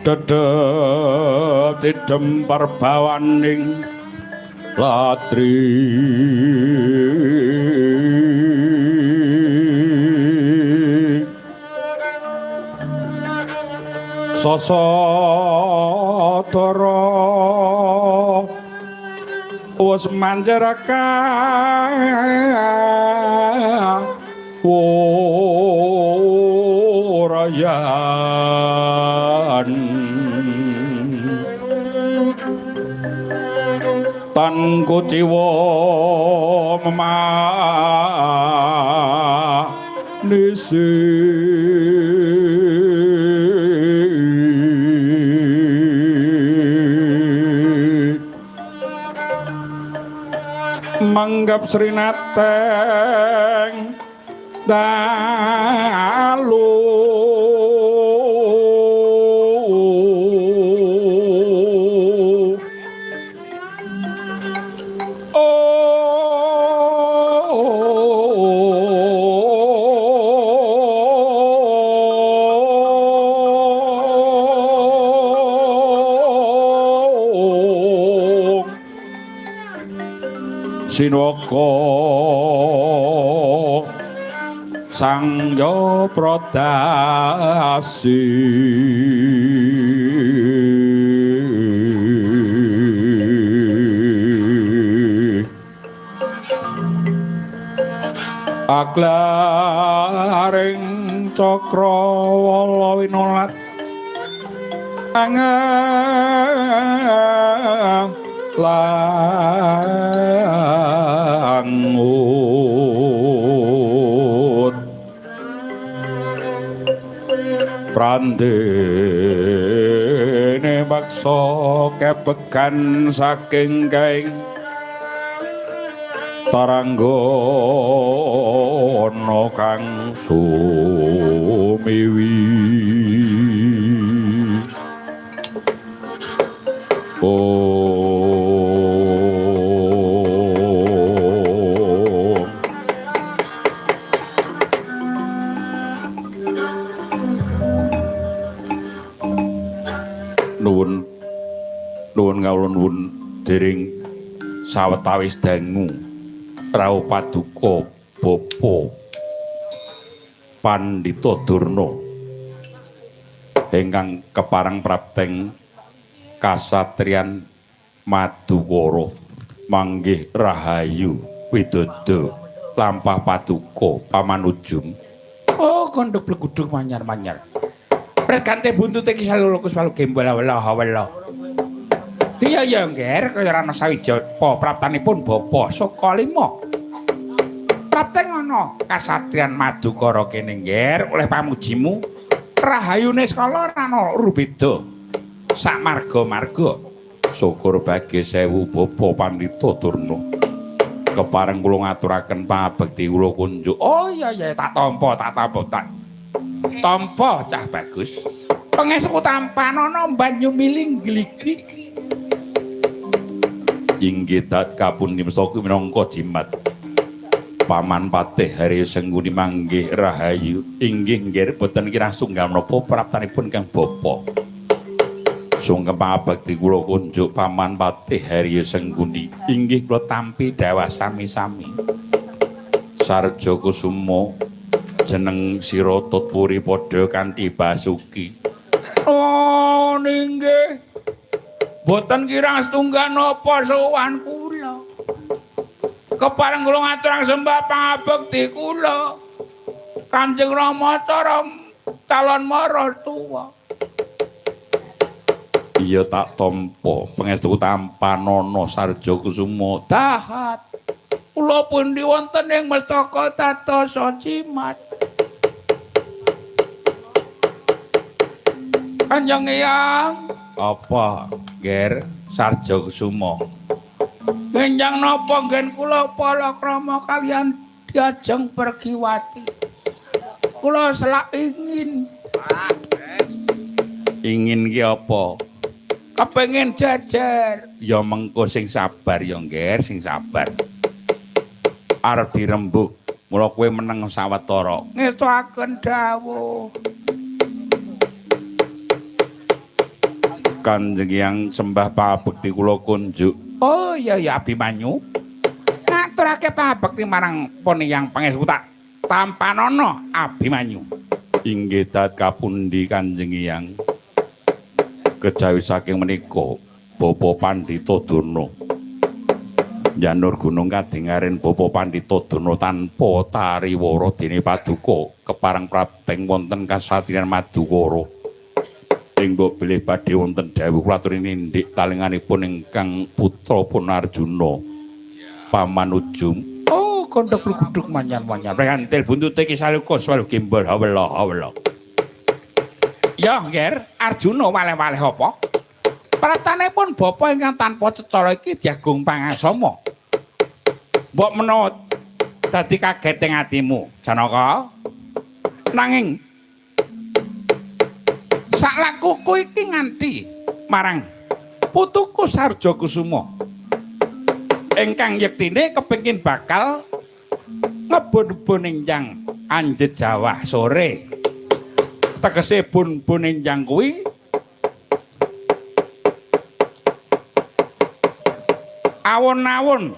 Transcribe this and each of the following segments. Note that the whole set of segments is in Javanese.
Dedep didempar bawaning latri sasatara wis manjarakan wurayan tan kuciwa memanisi manggap srinateng dalu Sinwaka Sang Ya Pradasi Aglaring cakrawala winolat langut prandene baksa kebegan saking kaing taranggana kang sumiwi. Nuwun kawula nuwun dering sawetawis dangu rawuh paduka Bapa Pandhita Durna ingkang kepareng prapteng kasatriyan Madukara manggih rahayu widodo lampah paduka pamanujum. Oh kondhok bleguduk manyar-manyar. Pret kante buntute ki salukus walu gembol wela wela. Iya ya ngger kaya ora ana sawijapa praptanipun Bapa Sukalima. Prapteng ana kasatriyan Madukara kene ngger oleh pamujimu rahayune skala ora ana rubeda sak marga-marga. Syukur bagi sewu Bapa Pandhita Durna. Kepareng kula ngaturaken pangabekti kula kunjuk. Oh iya iya tak tampa tak tampa tak tampa cah bagus. Pangestu tampanana banyu miling gligi. Inggih dat kapundi mestaka minangka jimat. Paman Patih Harya Sengkuni manggih rahayu. Inggih nggih boten kirang sunggal menapa praptanipun Kang Bapa. Sungkem pangabekti kula kunjuk Paman Patih Harya Sengkuni. Inggih kula tampi dawah sami-sami. Sarja Kusuma jeneng sira tutpuri padha kanthi basuki. Oh inggih. Boten kirang setunggal napa sowan kula. Kepareng kula ngaturang sembah pangabekti kula. Kanjeng Rama cara calon maratuwa. Iya tak tampa pangestu tampanana Sarja Kusuma. Dahat. Kula pundi wonten ing mestaka tatosa jimat. Kanjeng Eyang. Apa, Nger? Sarja Kusuma. Benjang napa nggen kula palakrama kaliyan Diajeng Pergiwati. Kula selak ingin. Ingin ki apa? Kepengin jejer. Ya mengko sing sabar ya, Ngger, sing sabar. Arep dirembug, mula kowe meneng sawetara. Ngestoaken dawuh. Kanjeng Hyang sembah pangabekti kula kunjuk. Oh iya ya Abimanyu. Ngaturake pangabekti marang pun Hyang pangestu tak tampanana Abimanyu. Inggih dat kapundi Kanjeng Hyang. Kejawi saking menika Bapa Pandhita Durna. Njanur gunung kadingaren Bapa Pandhita Durna tanpa tariwara dene paduka kepareng prapteng wonten kasatriyan Madukara. Ing mbok bilih badhe wonten dawuh kula aturi nindik talinganipun ingkang putra pun Arjuna pamanujum. Oh kondhok gluguduk manyan-manyan prehantil buntute ki saluka swalu gembol hawela hawela. Ya ngger Arjuna waleh-waleh apa pratanipun bapa ingkang tanpa cecala iki diagung pangasama. Mbok menawa dadi kaget ing atimu Janaka. Nanging saklakuku iki nganti marang putuku Sarja Kusuma ingkang yektine kepengin bakal ngebun-bun enjang anjet Jawah sore. Tegese bun-bun enjang kuwi awon-awon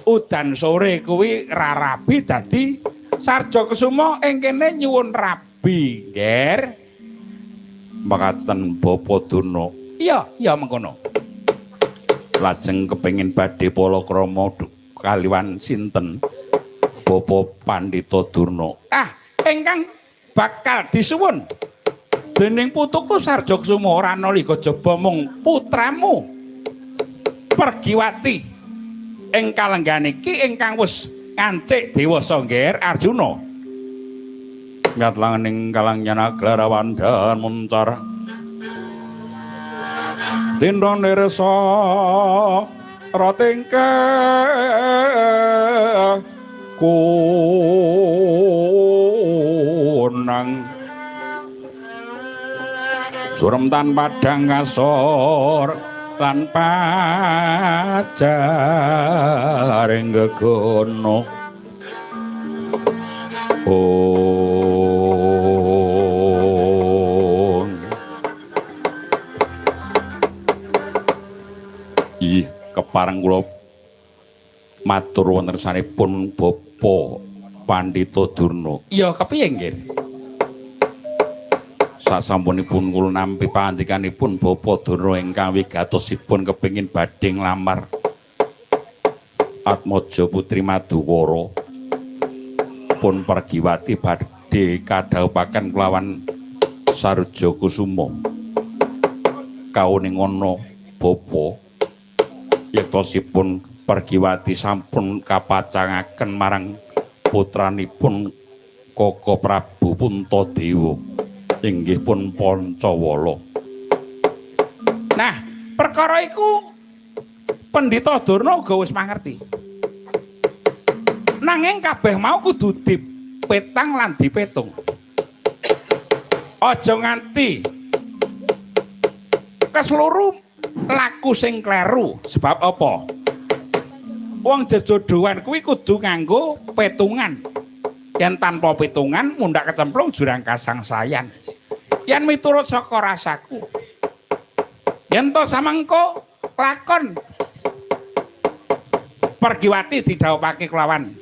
udan sore kuwi rarabi dadi Sarja Kusuma ing kene nyuwun rabi, Ngger. Makaten Bapa Durna. Iya, iya mengkono. Lajeng kepengin badhe palakrama kaliwan sinten Bapa Pandhita Durna. Ah, ingkang bakal disuwun dening putuku Sarja Kusuma ora ana liga jaba mung putramu Pergiwati ing kalenggan iki ingkang wis ngancik dewasa, Ngger Arjuna. Ngatlangening kalangnyana glarawandan muncar tindha nirsa ratingke kunang surem tan padang kasor lan pajaring gegono. Oh Kepareng kula matur wonten sanipun Bapak Pandhita Durna. Ya kepiye nggih? Sasampunipun kula nampi pangandikanipun Bapak Durna ingkang wigatosipun kepengin badhe nglamar Atmaja Putri Madukara pun Pergiwati badhe kadhawuhaken kelawan Sarja Kusuma. Kauning ana bapa yektosipun Pergiwati sampun kapacangaken marang putranipun Kaka Prabu Puntadewa inggih pun Pancawala. Nah, perkara iku Pendhita Durna uga wis mangerti. Nanging kabeh mau kudu dipetang lan dipetung. Aja nganti keseluruh laku sing kleru. Sebab apa? Wong jejodohan kuwi kudu nganggo petungan. Yen tanpa petungan mundhak kecemplung jurang kasangsayan. Yen miturut saka rasaku, yen to samengko lakon Pergiwati didhawuhake kelawan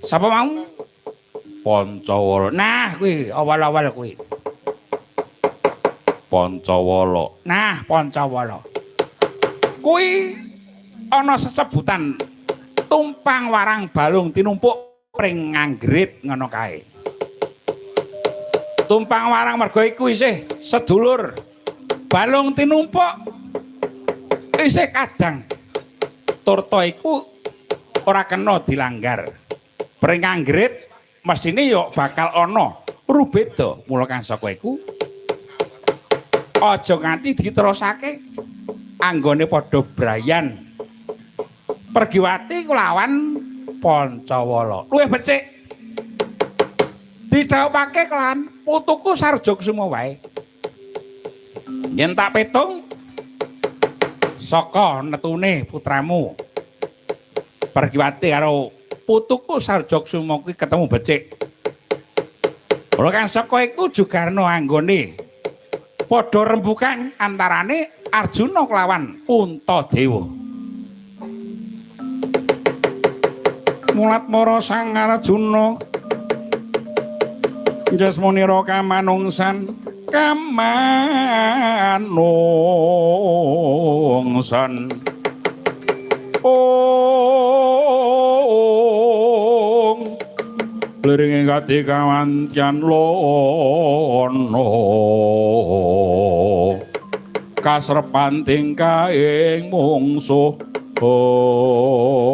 sapa mau? Pancawala. Nah kuwi awal-awal kuwi. Pancawala. Nah, Pancawala. Kuwi ana sesebutan tumpang warang balung tinumpuk pring nganggrit ngono kae. Tumpang warang mergo iku isih sedulur. Balung tinumpuk isih kadang. Turta iku ora kena dilanggar. Pring anggrit mesthine yo bakal ana rubeda. Mula kang saka iku aja nganti diterusake anggone padha brayan. Pergiwati kelawan Pancawala. Luwih becik didhawuhake kelawan putuku Sarja Kusuma wae. Yen tak petung saka netune putramu Pergiwati karo putuku Sarja Kusuma kuwi ketemu becik. Mula kang saka iku jugarna anggone padha rembukan antarane Arjuna kelawan Puntadewa. Mulat mara Sang Arjuna jasmunira kamanungsan kamanungsan ong liringe kati kawantyan lono kasrepan tingkahing mungsuh ong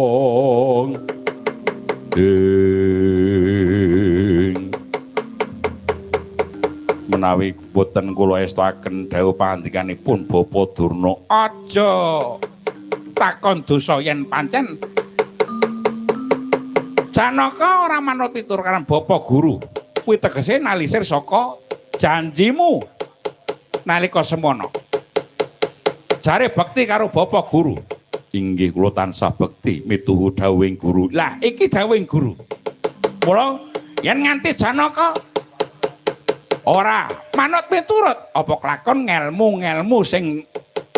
ing menawi boten kula estoaken dawuh pangandikanipun Bapak Durna, aja takon dosa yen pancen Janaka ora manut tutur karo Bapak Guru. Kuwi tegese nalisir saka janjimu nalika semono. Jare bekti karo Bapak Guru. Inggih kula tansah bekti mituhu dawuhing guru. Lah iki dawuhing guru. Mula yen nganti Janaka ora manut miturut apa kelakon ngelmu-ngelmu sing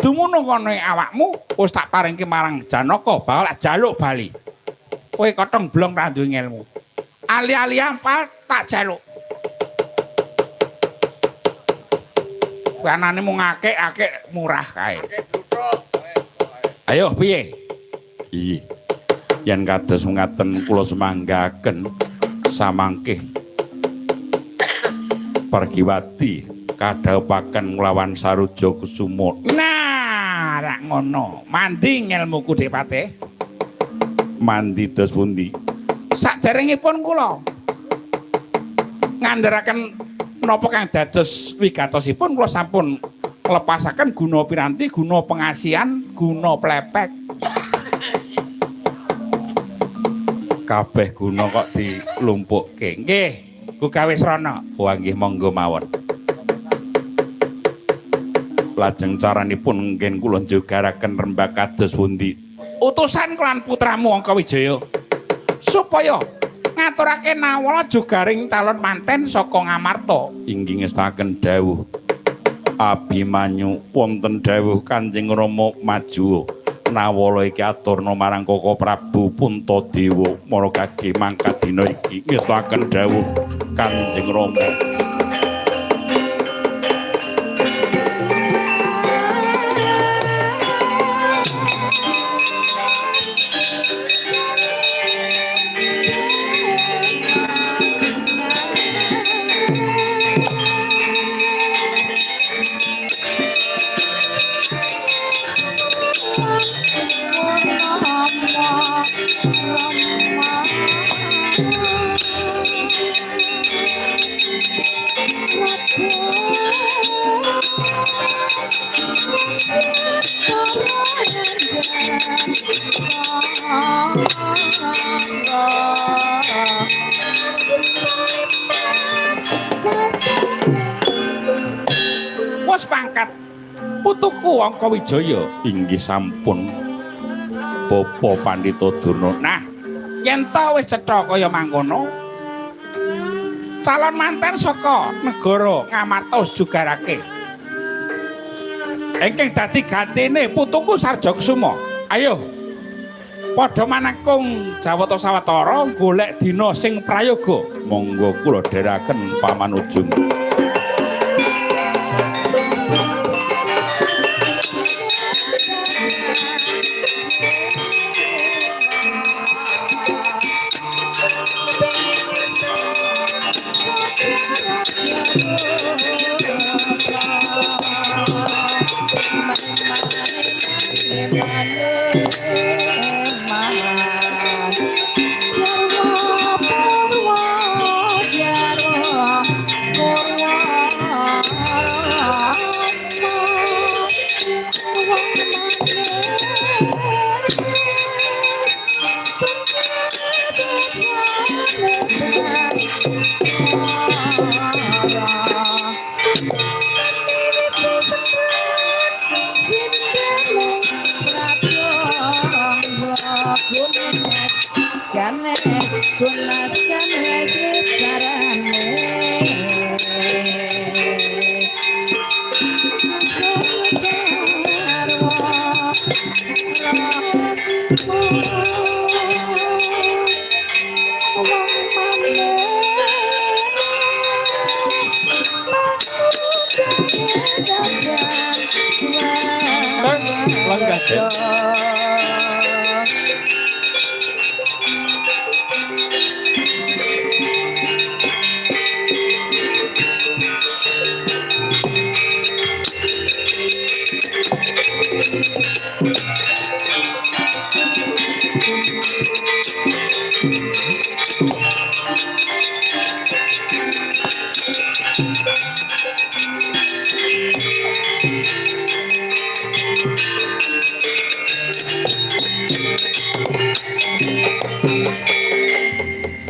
dumunung ana ing awakmu wis tak paringke marang Janaka bakal jaluk bali. Kowe kotong blong ra duwe ngelmu. Ali-ali ampal tak jaluk. Kowe anane mung akeh-akeh murah kae. Ayo piye? Iya. Yen kados ngaten kula semanggaken samangke Pergiwati kadhawuhaken nglawan Sarja Kusuma. Nah, rak ngono. Mandi ngelmuku Depate. Mandi dos pundi? Saderengipun kula ngandharaken napa kang dados wigatosipun kula sampun nglepasaken guna piranti, guna pengasihan, guna plepek. Kabeh guna kok dilumpukke. Nggih, ku gawe srana. Wah nggih monggo mawon. Lajeng caranipun ngen kula njogaraken rembag kados pundi? Utusan kelan putramu Angkawijaya supaya ngaturake nawala jogaring calon manten saka Ngamarta. Inggih ngestaken dawuh Abimanyu wonten dawuh Kanjeng Rama maju. Nawala iki aturna marang Koko Prabu Puntadewa maragage mangkat dina iki ngestoaken dawuh Kanjeng Rama. Wes pangkat putuku Angkawijaya inggih sampun Bapa Pandhita Durna. Nah, yen ta wis cetha kaya mangkono, calon manten saka negara Ngamarta jugarake ingkang dadi gantine putuku Sarjakusuma. Ayo padha manekung Jawata sawetara golek dina sing prayoga. Monggo kula dherekaken pamanujung.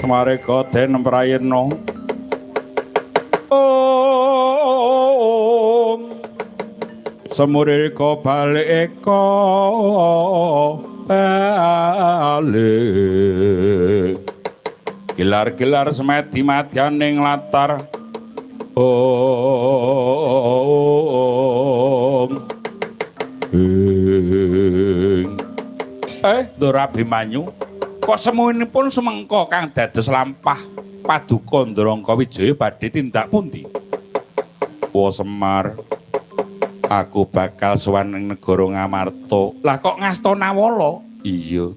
Smareka den prayitna. Om Semurika balik eka balik. Gilar-gilar semedi madyaning latar. Om ing. Ndara Abimanyu, kok semunipun sumengko kang dados lampah paduka Ndorangkawijaya badhe tindak pundi? Wa Semar, aku bakal sowan ing negara Ngamarta. Lah kok ngasta Nawala? Iya.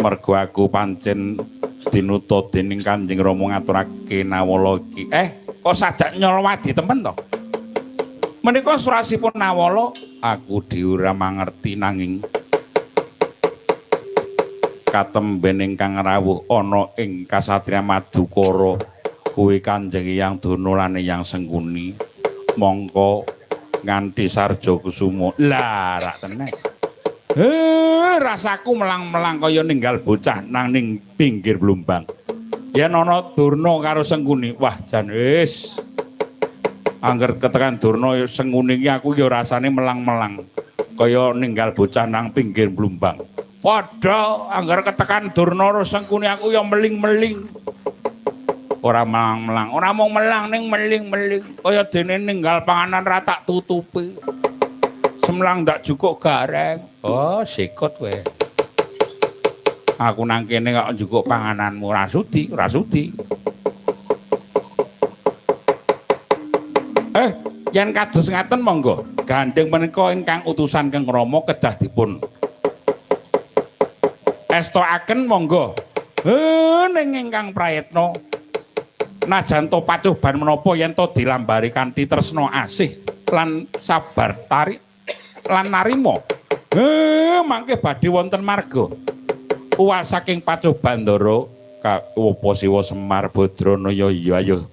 Mergo aku pancen dinuta dening Kanjeng Rama ngaturake Nawala iki. Kok sajak nyolwadi temen to? Menika surasipun Nawala, aku dhewe ora mangerti nanging katemben ingkang rawuh ana ing kasatriyan Madukara kuwi Kanjeng Hyang Durna lan Hyang Sengkuni. Mongko nganti Sarjakusuma. Lah rak tenan. Rasaku melang-melang kaya ninggal bocah nang ning pinggir blumbang. Yen ana Durna karo Sengkuni, wah jan wis. Angger ketekan Durna Sengkuni iki aku ya rasane melang-melang kaya ninggal bocah nang pinggir blumbang. Padha angger ketekan Durna karo Sengkuni aku ya meling-meling. Ora melang-melang, ora mung melang ning meling-meling kaya dene ninggal panganan ra tak tutupi. Semlang ndak jukuk Gareng. Oh, sikut kowe. Aku nang kene kok njukuk pangananmu, ora sudi, ora sudi. Yen kados ngaten monggo. Gandeng menika ingkang utusan Kang Rama kedah dipun estokaken monggo. Ning ingkang prayitna najan to pacoban menapa yen to dilambari kanthi tresna asih lan sabar tarik lan narima. Mangke badhe wonten marga uwal saking pacoban Ndara ka Siwa Semar Badrana. Ya iya ayo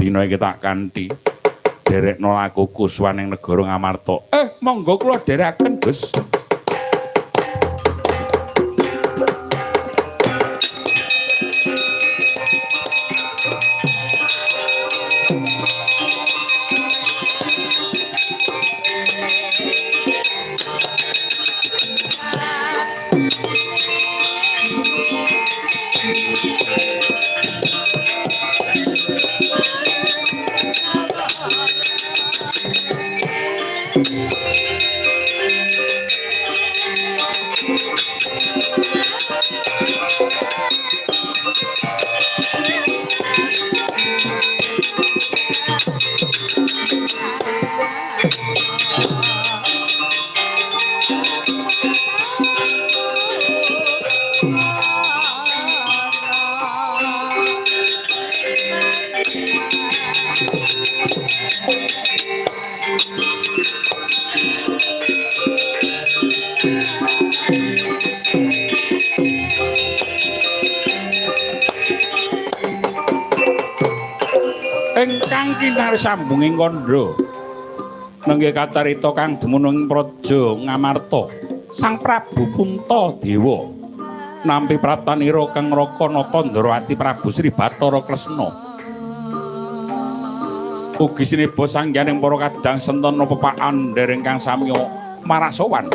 dina iki tak kanthi derekno lakuku suwan ing negara Ngamarta. Monggo kula dherekaken, Gus. Ingkang kinarsambunging kandha nenggih kacarita kang dumunung ing praja Ngamarta, Sang Prabu Puntadewa nampi praptanira kang Raka Nata Ndrawati Prabu Sri Bathara Kresna. Ugi sineba sangyaning para kadang sentana pepakan dereng kang samiya marasowan.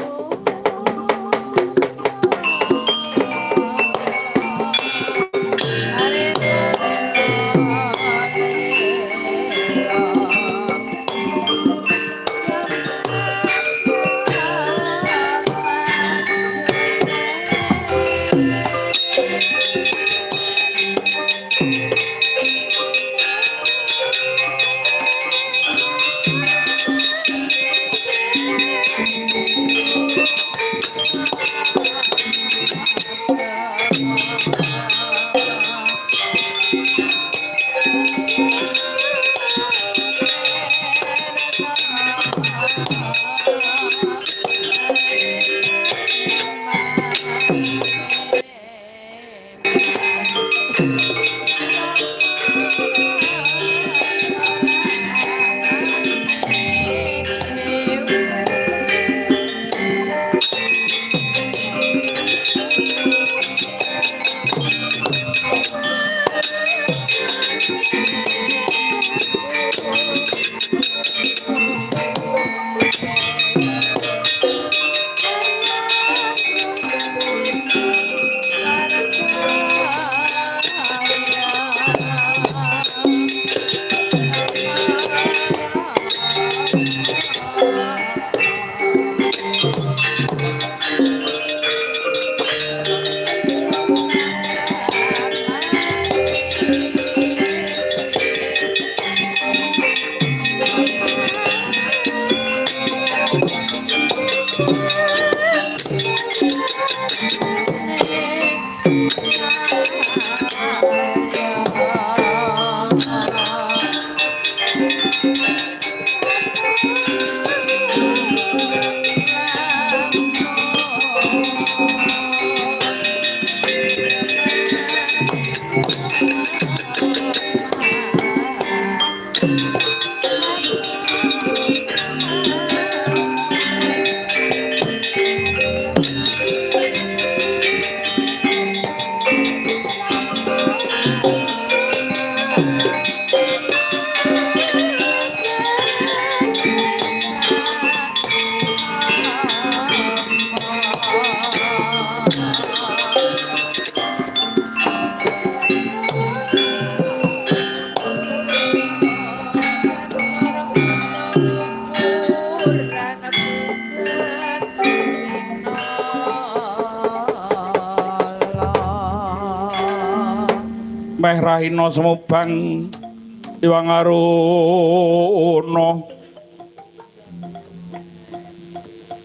Meh rahina semubang Iwang Aruna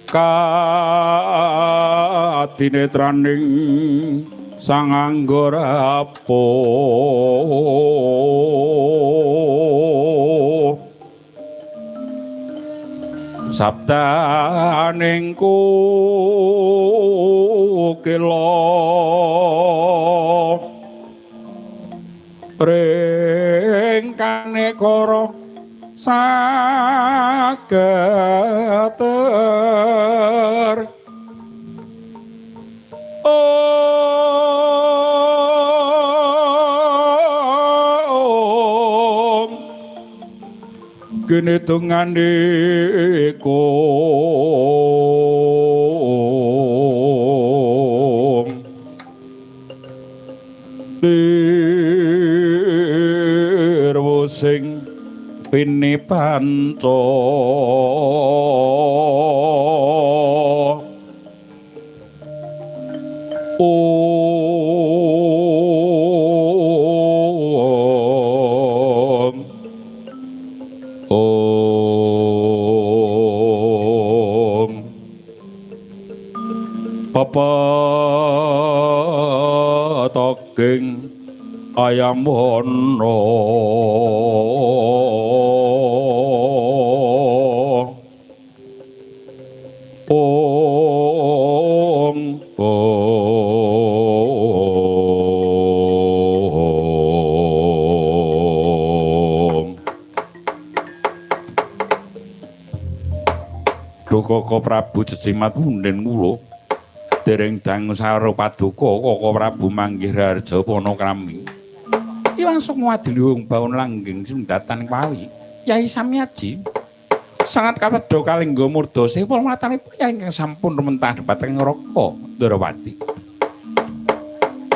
kadinetraning Sang Anggara sabdaning kukila ring kanekara sageter om kene dongane kong lirwo sing pini panca om om pepetoging ayam wana ong ong Duh Kaka Prabu jejimat punden kula dereng dangu saro paduka Kaka Prabu manggih raharja panakrami. Iwang Sukma adiluhung baun langgeng sundatan kawi Yai Samyaji sangat katedha kalingga murda sewa matanipun Yai ingkang sampun rumentah dhumateng Raka Ndrawati.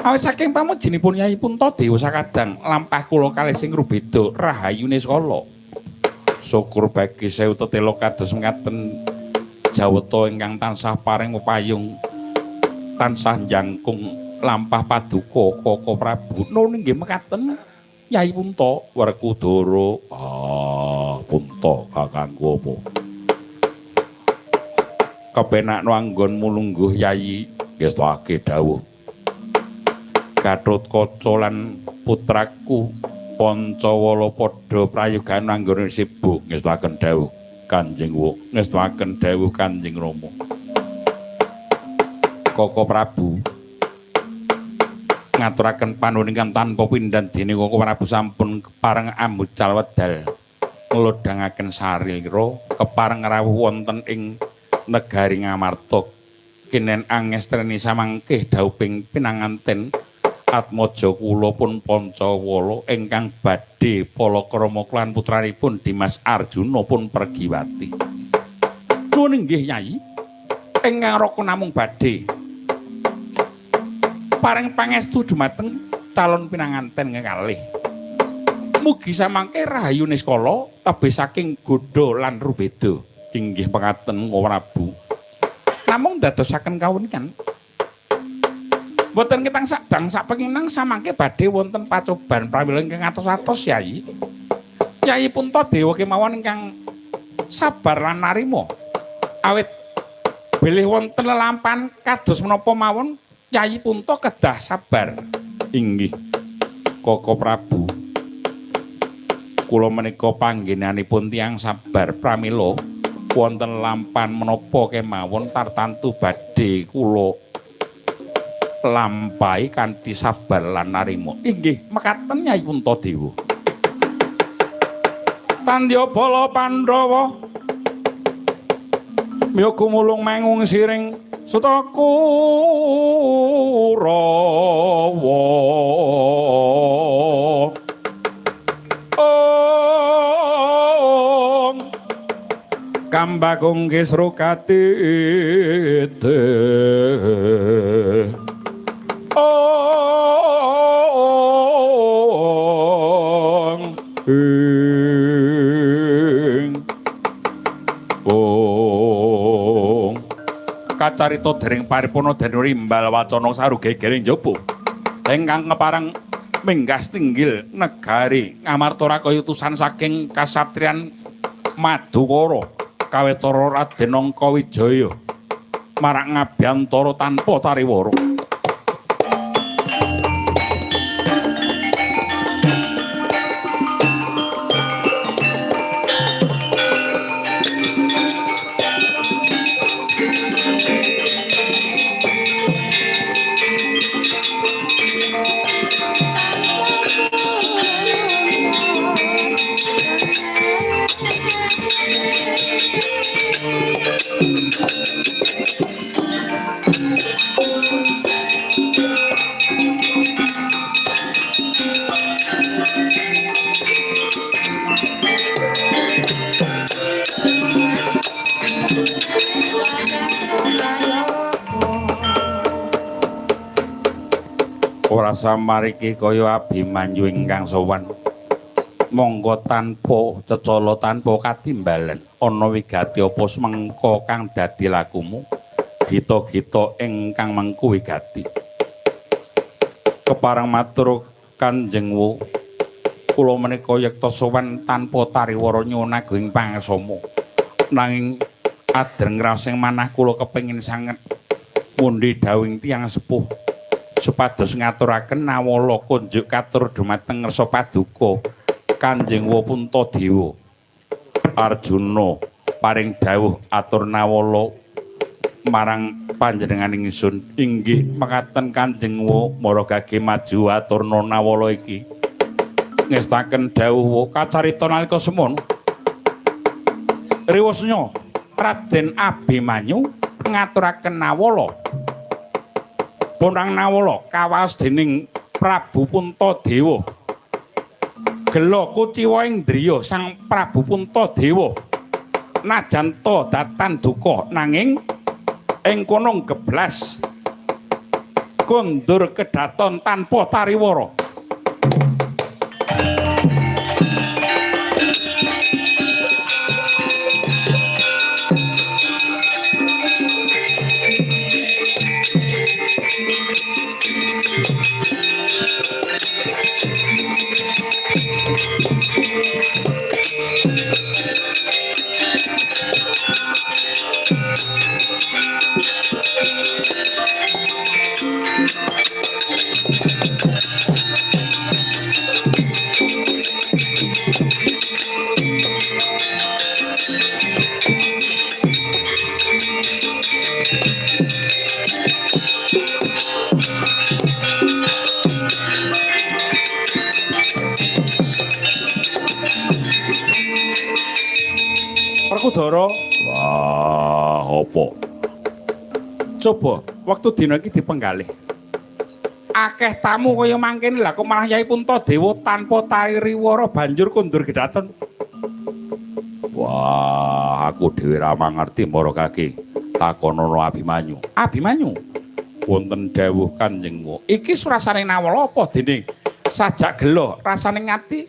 Awit saking pamujinipun Yai Puntadewa sakadang lampah kula kalih sing rubeda rahayune skala. Syukur bagi sewu tetela kados mekaten jawata ingkang tansah paring pepayung tansah jangkung lampah paduka Kaka Prabu. Nun inggih mekaten Yai Punta Werkudara. Ah, Punta kakangku apa? Kepenakno anggonmu lungguh Yai ngestake dawuh. Gathotkaca lan putraku Pancawala padha prayogan anggone sibuk ngestaken dawuh Kanjeng Wuk, ngestaken dawuh Kanjeng Rama. Kaka Prabu ngaturaken panuwun ingkang tanpa pindhan dene Kaka Prabu sampun kepareng ambucal wedal nglodhangaken sarira kepareng rawuh wonten ing negari Ngamarta. Kinen angestreni samangke dhauping pinanganten atmaja kula pun Pancawala ingkang badhe palakrama lan putranipun Dimas Arjuna pun Pergiwati. Nuwun inggih Yai, ingkang raka namung badhe paring pangestu dumateng calon pinanganten kekalih. Mugi samangke rahayu niskala tebih saking godha lan rubeda. Inggih pangaten Prabu. Namung dadosaken kawunikan mboten ketang sadang sapenginang samangke badhe wonten pacoban prawila ingkang atos-atos Yai. Yai Puntadewa kemawon ingkang sabar lan narima. Awit bilih wonten lelampahan kados menapa mawon Yai Punta kedah sabar. Inggih Kaka Prabu. Kula menika panggenanipun tiyang sabar pramila wonten lampahan menapa kemawon tartantu badhe kula lampahi kanthi sabar lan narima. Inggih mekaten Yai Puntadewa. Tandya bala Pandhawa miya gumulung mangung siring Suta Kurawa. Om kambakung kisru katite. Om ing ong kacarita dereng paripurna dene rimbal wacana saru gegering njaba ingkang kepareng Minggas tinggil negari Ngamarta kaya utusan saking kasatriyan Madukara kawetara Raden Angkawijaya marang ngabyantara tanpa tariwara. Ora samariki kaya Abimanyu ingkang sowan. Monggo tanpa cecala tanpa katimbalan ana wigati apa semengko kang dadi lakumu gita-gita ingkang mengku wigati. Kepareng matur Kanjeng Wu, kula menika yekta sowan tanpa tariwara nyuwun agung pangaksama. Nanging adreng rasing manah kula kepengin sanget mundhi dawuhing tiyang sepuh supados ngaturaken nawala kunjuk katur dumateng ngarsa paduka Kanjeng Wu Puntadewa. Arjuna paring dawuh atur nawala marang panjenengan ingsun. Inggih mekaten Kanjeng Wu, mara gage maju aturna nawala iki. Ngestaken dawuh Wu kacarita nalika semono. Riwasnya Raden Abimanyu ngaturaken nawala. Bonang nawala kawaos dening Prabu Puntadewa. Gela kuciwa ing driya Sang Prabu Puntadewa. Najan ta datan duka nanging ing kono geblas kondur kedaton tanpa tariwara. Werkudara. Wah, apa? Coba wektu dina iki dipenggalih. Akeh tamu kaya mangkene lha kok malah Yai Puntadewa tanpa tariwara banjur kondur gedaton. Wah, aku dhewe ra mangerti mara kaki. Takonono Abimanyu. Abimanyu, wonten dawuh Kanjeng Wu. Iki surasane nawala apa dene sajak gela rasane ngati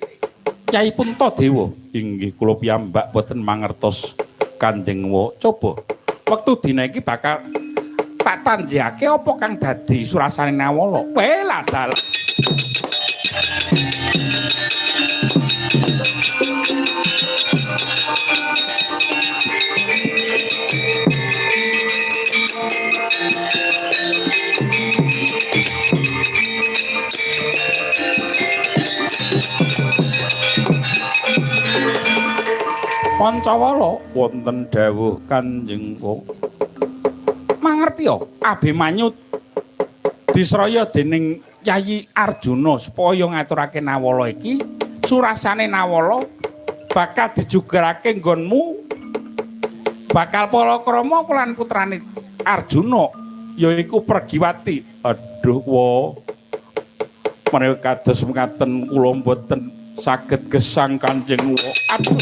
Yai Puntadewa? Inggih kula piyambak boten mangertos Kanjeng Wu. Coba wektu dina iki bakal tak tanjihake apa kang dadi surasane nawala. Welah dalah. Pancawala wonten dawuh Kanjeng Wu. Mangerti ya Abimanyu disraya dening Yayi Arjuna supaya ngaturake nawala iki surasane nawala bakal dijugerake nggonmu bakal palakrama lan putrane Arjuna yaiku Pregiwati. Aduh wa menawi kados mekaten kula mboten saged gesang Kanjeng Wu. Aduh.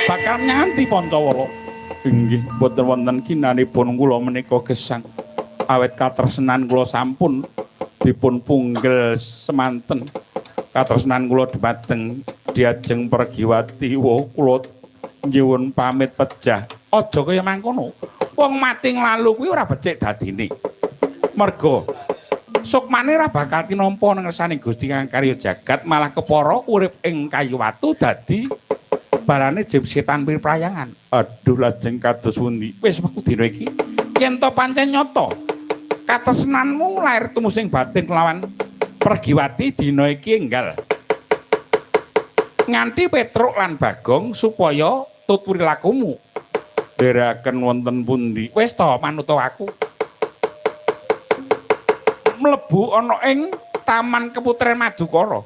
Bakal nyanti Pancawala. Inggih mboten wonten kinanipun kula menika gesang. Awet katresnan kula sampun dipun punggel semanten. Katresnan kula dumateng Diajeng Pergiwati wo kula nyuwun pamit pejah. Aja kaya mangkono. Wong mati nglalu kuwi ora becik dadine. Merga sukmane ora bakal tinampa nang ngersane Gusti kang karya jagat, malah kepara urip ing kayu watu dadi balane jeb setan pirprayangan. Aduh lajeng kados pundi? Wis wektu dina iki yen to pancen nyata katresnanmu lair tumusing batin kelawan Pergiwati dina iki enggal nganti Petruk lan Bagong supaya tut prilakumu ndherekaken wonten pundi. Wis to manut aku. Mlebu ana ing Taman Keputren Madukara.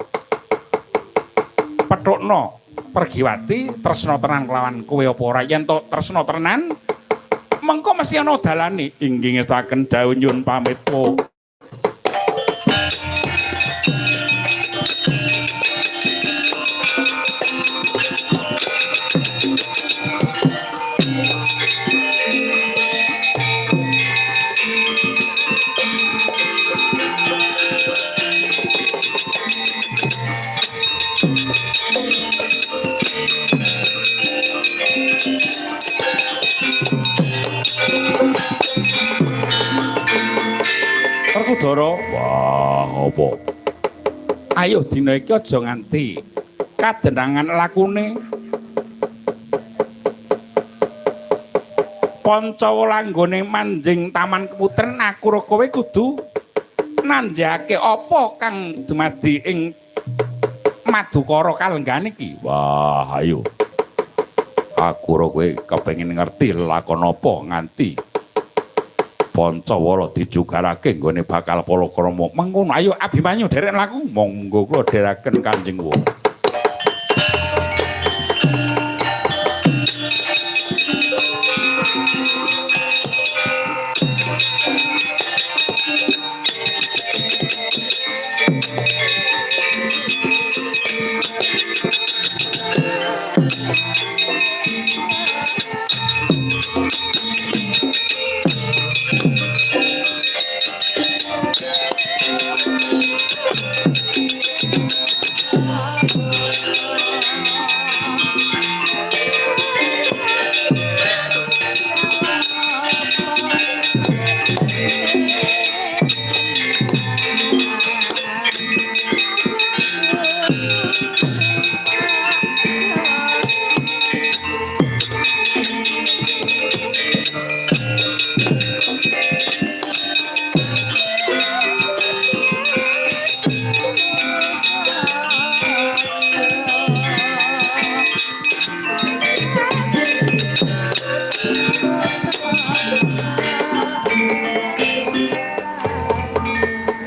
Pethukna Pergiwati tresna tenan kelawan kowe apa ora? Yen to tresna tenan mengko mesti ana dalane. Inggih ngestaken dawuh nyuwun pamit po. Werkudara, wah apa? Ayo dina iki aja nganti kadenangan lakune Pancawala nggone manjing Taman Keputren aku ro kowe kudu nanjake apa kang dumadi ing Madukara kalenggan iki. Wah, ayo. Aku ro kowe kepengin ngerti lakon apa nganti Pancawala dijugarake nggone bakal palakrama. Mengkono ayo Abimanyu derek mlaku. Monggo kula dherekaken Kanjeng Wong.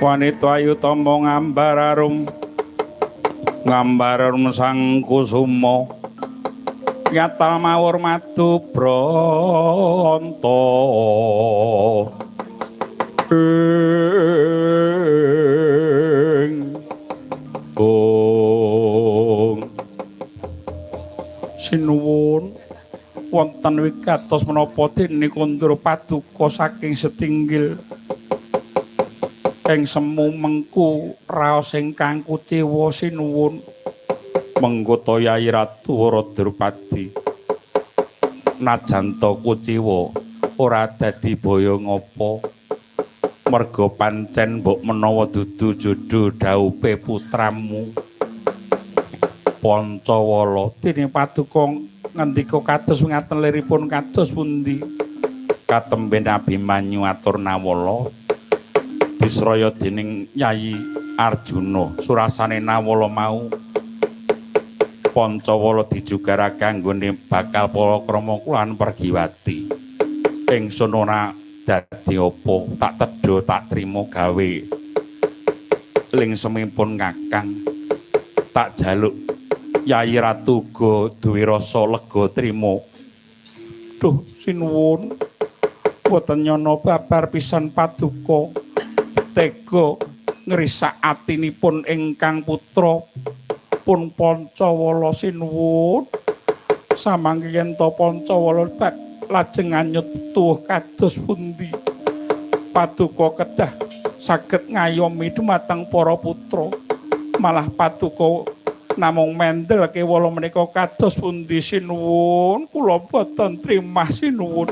Wanita ayu tama ngambar arum, ngambar arum sang kusuma, nyatal mawur madu bronto. Ing gung sinuwun wonten wigatos menapa dene kondro paduka saking setinggil ing semu mengku raos ingkang kuciwa sinuwun. Mengko ta Yayi Ratu Wara Drupadi najan ta kuciwa ora dadi baya ngapa, merga pancen mbok menawa dudu jodho dhaupe putramu Pancawala. Dene paduka ngendika kados ngaten liripun kados pundi? Katemben Abimanyu atur Nawala disraya dening Yayi Arjuna. Surasane Nawala mau Pancawala dijugarake anggone bakal palakrama lan Pergiwati. Ingsun ora dadi apa, tak tedha tak trima gawe lingsemipun Kakang. Tak jaluk Yayi Ratu uga duwe rasa lega trima. Duh sinuwun, boten nyana babar pisan paduka tega ngrisak atinipun ingkang putra pun Pancawala sinuwun. Samangke yen ta Pancawala lajeng anyut tuwuh kados pundi, paduka kedah saged ngayomi dumateng para putra. Malah patuko namung mendel kewala menika kados pundi sinuwun, kula boten trimah sinuwun.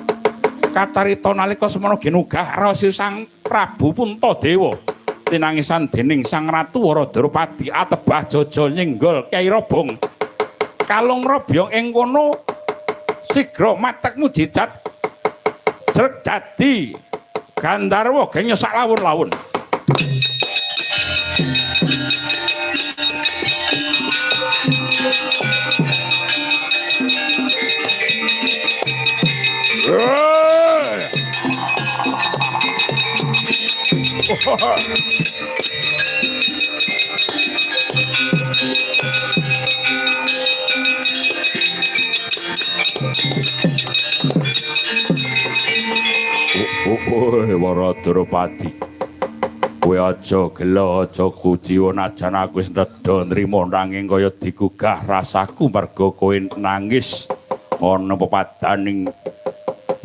Kacarita nalika semana ginugah rasi Sang Prabu Puntadewa tinangisan dening Sang Ratu Wara Drupadi atebah jaja nyenggol Kyai Robong. Kalung robyong ing kono sigra matek mujijat jreg dadi gandharwa genya sak lawun-lawun. Oh, Wara Drupadi. Kowe aja gela, aja kuciwa najan aku wis nedha nrimo nanging kaya digugah rasaku merga kowe nangis ana pepadaning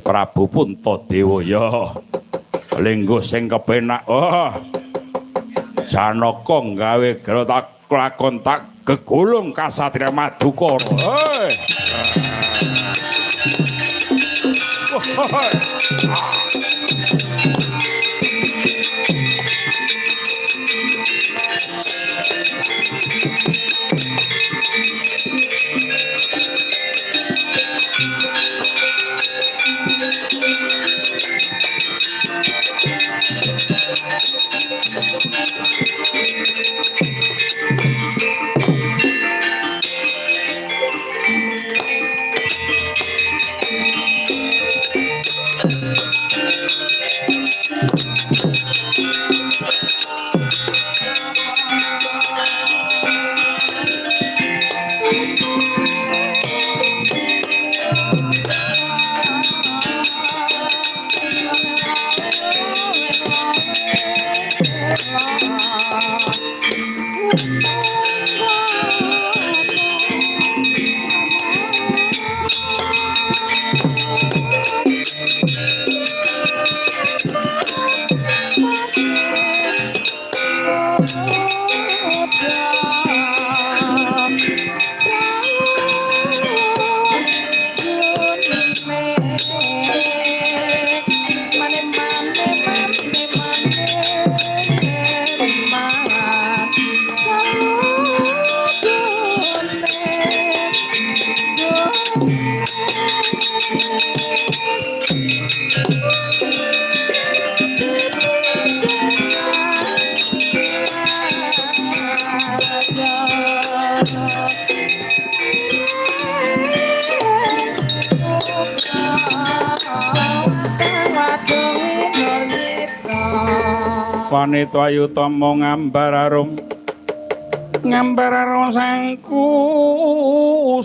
Prabu Puntadewa ya. Lenggo sing kepenak. Oh. Janaka gawe gela tak lakon tak gegulung kasatriya Madukara. Hei. Wanita ayu tama ngambar arum, ngambar arum sangku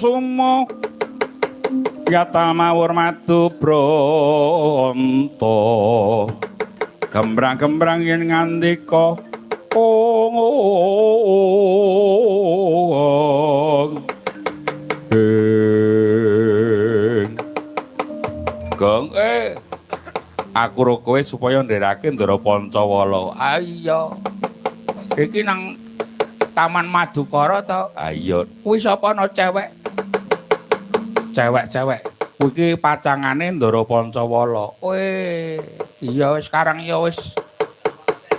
sumo yata mawur madu bronto gembrang-gembrang yen ngandika ong gong aku ro kowe supaya nderake Ndara Pancawala. Ayo. Iki nang Taman Madukara to? Ayo. Kuwi sapa ana cewek? Cewek-cewek. Kuwi iki pacangane Ndara Pancawala. Weh, iya sekarang ya wis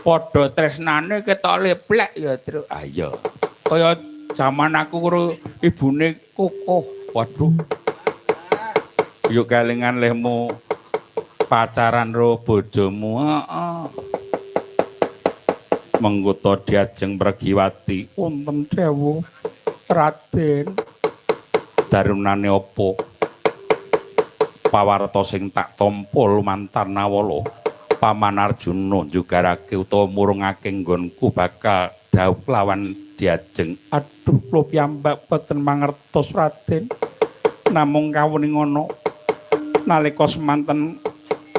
padha tresnane ketok leplek ya, Truk. Ayo. Kaya jaman aku karo ibune kukuh. Waduh. Yuk kelingan lehmu pacaran ro bojomu. Heeh. Mengkuto diajeng Pregiwati. Wonten dawuh Raden. Darunane apa? Pawarta sing tak tampa lumantar Nawala. Paman Arjuna njugarake utawa murungake nggonku bakal dhaup lawan diajeng. Aduh, kula piyambak boten mangertos Raden. Namung kawuning ana nalika semanten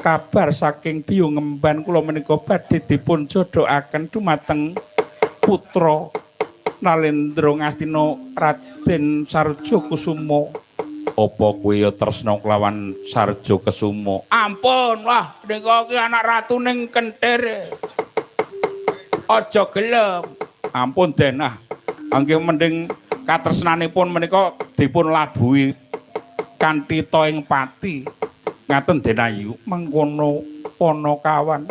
kabar saking biyung ngemban kula menika badhe dipun jodhokaken dumateng putra Nalendra Ngastina Raden Sarja Kusuma. Apa kuwi ya tresna kelawan Sarja Kesuma? Ampun, wah nika ki anak ratu ning Kentir. Aja gelem. Ampun Den, ah. Nggih mending katresnanipun menika dipun labuhi kanthi ta ing pati. Ngaten Denayu, mengkono Panakawan.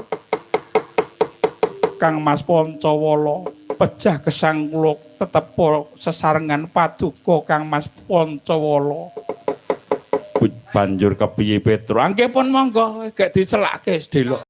Kang Mas Pancawala, pejah gesang kula tetepa sesarengan paduka Kang Mas Pancawala. Banjur kepiye Petro? Angge pun monggo gek dicelake sedelok.